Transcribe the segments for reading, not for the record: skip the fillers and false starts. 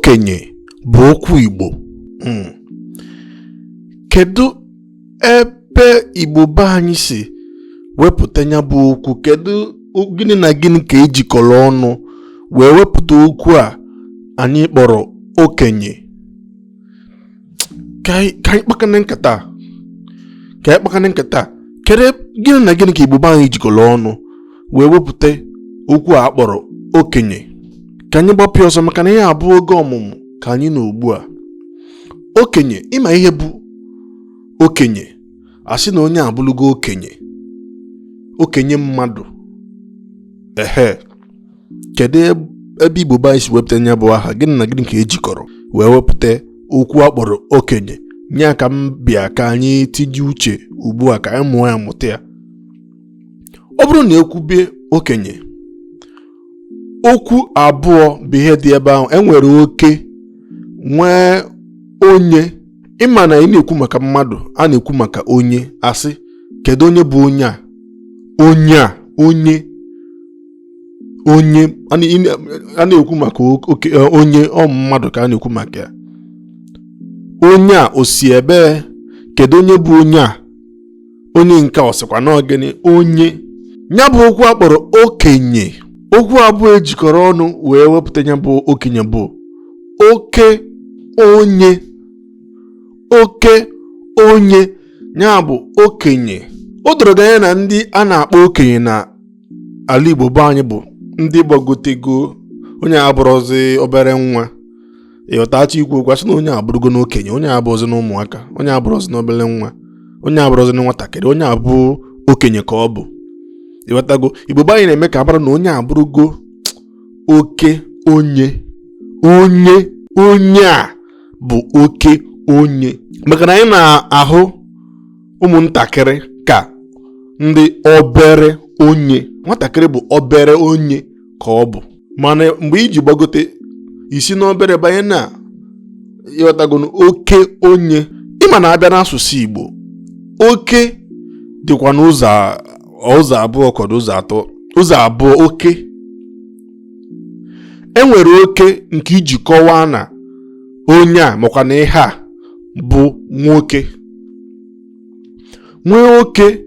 Okenye bụ okwu Igbo. Kedu ebe Igbo be anyị si wepụta ya bụ okwu? Kedu gịnị na gịnị ka ejikọrọ ọnụ wee wepụta okwu a anyị kpọrọ okenye? Ka anyị kpakana nkata, ka anyị kpakana nkata. Kedu gịnị na gịnị ka Igbo be anyị jikọrọ ọnụ wee wepụta okwu a kpọrọ okenye? Ka anyị gbapụ ọsọ, maka na ihe a bụ oge ọmụmụ ka anyị nọ ugbu a. Okenye, ịma ihe bụ okenye? Asị na onye abụlụgo okenye, okenye mmadụ. Ehe, kedu ebe Igbo be anyị si wepụta ya bụ aha? Gịnị na gịnị ka ejikọrọ wee wepụta okwu a kpọrọ okenye? Nye ka m bịa ka anyị tinye uche ugbu a, ka anyị mụọ ya, mụta ya. Ọ bụrụ na ekwube okenye, okwu abụọ bụ ihe dị ebe ahụ. Enwere oke, nwee onye. Ịma na ị na-ekwu maka mmadụ, a na-ekwu maka onye. Asị, kedu onye bụ onye a? Onye a, onye onye a na-ekwu maka oke onye ọ mmadụ ka a na-ekwu maka ya. Onye a, o si ebee? Kedu onye bụ onye a? Onye nke ọ sịkwa na gịnị? Onye ya bụ okwu a kpọrọ okenye. Okwu abụọ ejikọrọ ọnụ wee wepụta ya bụ okenye bụ oke onye. Oke onye, ya bụ okenye. O doro gị anya na ndị a na-akpọ okenye na ala Igbo be anyị bụ ndị gbagotego, onye abụrụzi obere nwa. Ịghọtachi ikwu okwu, asị na onye abụrụgo n'okenye, onye abụrụzi na ụmụaka, onye abụrụzi na obere nwa, onye abụrụzi na nwatakịrị, onye abụ okenye ka ọ bụ. Ịghọtago? Igbo be anyị na-eme ka abara na onye abụrụgo oke onye. Onye onye a bụ oke onye, maka na anyị na-ahụ ụmụntakịrị ka ndị obere onye. Nwatakịrị bụ obere onye ka ọ bụ, mana mgbe iji gbagote isi n'obere banye na, ịghọtago, oke onye. Ịma na abịa n'asụsụ Igbo, oke dịkwa n'ụzọ ụzọ abụọ kọdụ ụzọ atọ, ụzọ abụọ. Oke enwere oke nke iji kọwaa na onye a makwa na ihe a bụ nwoke, nwee oke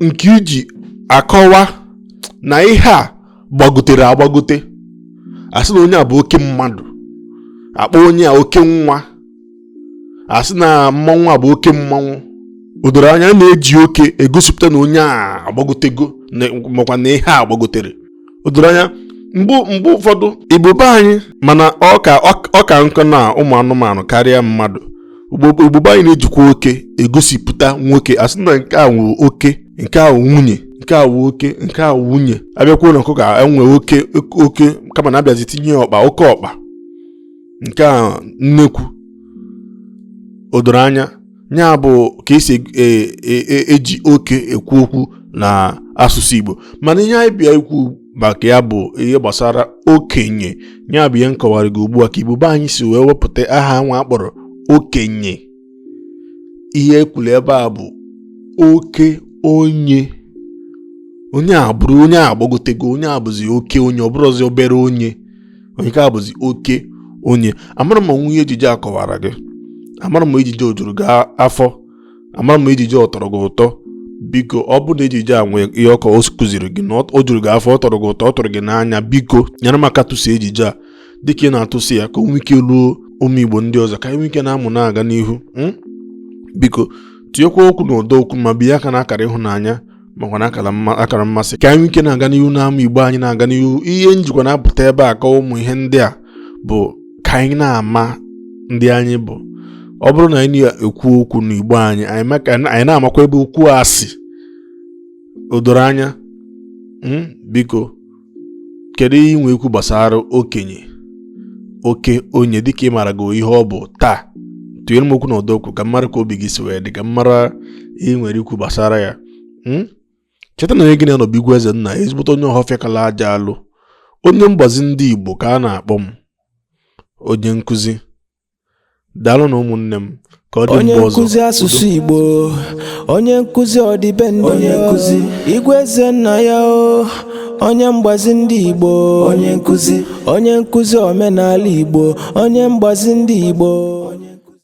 nke iji akọwa na ihe a gbagotere agbagote. Asị na onye a bụ oke mmadụ, akpọ onye a oke nwa, asị na mmanwụ a bụ oke mmanwụ. O doro anya na-eji oke egosipụta na onye a agbagotego makwa na ihe a agbagotere. O doro anya mgbe ụfọdụ Igbo be anyị, mana ọ ka nkọ na ụmụ anụmanụ karịa mmadụ. Igbo be anyị na-ejikwa oke egosipụta nwoke. Asị na nke a wụ oke, nke a wụ nwunye, nke a wụ oke, nke a wụ nwunye. Abịakwuo na ọkụkọ, enwe oke oke, kama na abịazi tinye ọkpa, oke ọkpa, nke a nnekwu. O doro anya ya bụ ka esi eji oke ekwu okwu na asụsụ Igbo. Mana ihe anyị bịa ikwu maka ya bụ ihe gbasara okenye. Ya bụ ihe m kọwara gị ugbu a, ka Igbo be anyị si wee wepụta aha nwa akpọrọ okenye. Ihe ekwuru ebe a bụ oke onye. Onye a bụrụ onye a agbagotego, onye a bụzi oke onye, ọ bụrụzi obere onye, onye ka bụzi oke onye. Amara m onwe ihe ejije a kọwara gị. Amara m ejije o juru gị afọ. Amara m ejije ọ tọrọ gị ụtọ. Biko, ọ bụrụ na ejije a nwee ihe ọkọ o kụziri gị na o juru gị afọ, ọ tọrọ gị ụtọ, ọ tọrọ gị n'anya, biko nyere m aka tụsa ejije a dịka ị na-atụsị ya, ka o nwee ike ruo ụmụ Igbo ndị ọzọ, ka anyị nwee ike na-amụ na-aga n'ihu. Biko tinyekwa okwu n'ụdọ okwu ma binye aka na akara ịhụnanya makwa na akara mmasị, ka anyị nwee ike na-aga n'ihu na-amụ Igbo anyị na-aga n'ihu. Ihe njikwa na-apụta ebe a ka ụmụ ihe ndị a bụ ka anyị na-ama ndị anyị bụ. Ọ bụrụ na anyị na-ekwu okwu n'Igbo anyị, anyị na-amakwa ebe okwu a si. O doro anya? Biko, kedu ihe ị nwe ikwu gbasara okenye, oke onye, dịka ị mara gị ihe ọ bụ taa? Tụnyere m okwu n'ụdọ okwu ka m mara ka obi gị si wee dị, ka m mara ihe ị nwere ikwu gbasara ya. Cheta na onye gị na-anọ bụ Igwe Eze Nna, ezigbote onye Ọhafịa kala aja alụ, onye mgbazi ndị Igbo ka a na-akpọ m, onye nkụzi. Daalụ na ụmụnne m, ka ọ dị Onye mgbe ọzọ. nkụzi asụsụ Igbo, onye nkụzi ọdịbendị, Onye nkụzi. Igwe Eze Nna ya o. Onye mgbazi ndị Igbo, onye nkuzi, onye nkuzi omenala Igbo, onye mgbazi ndị Igbo.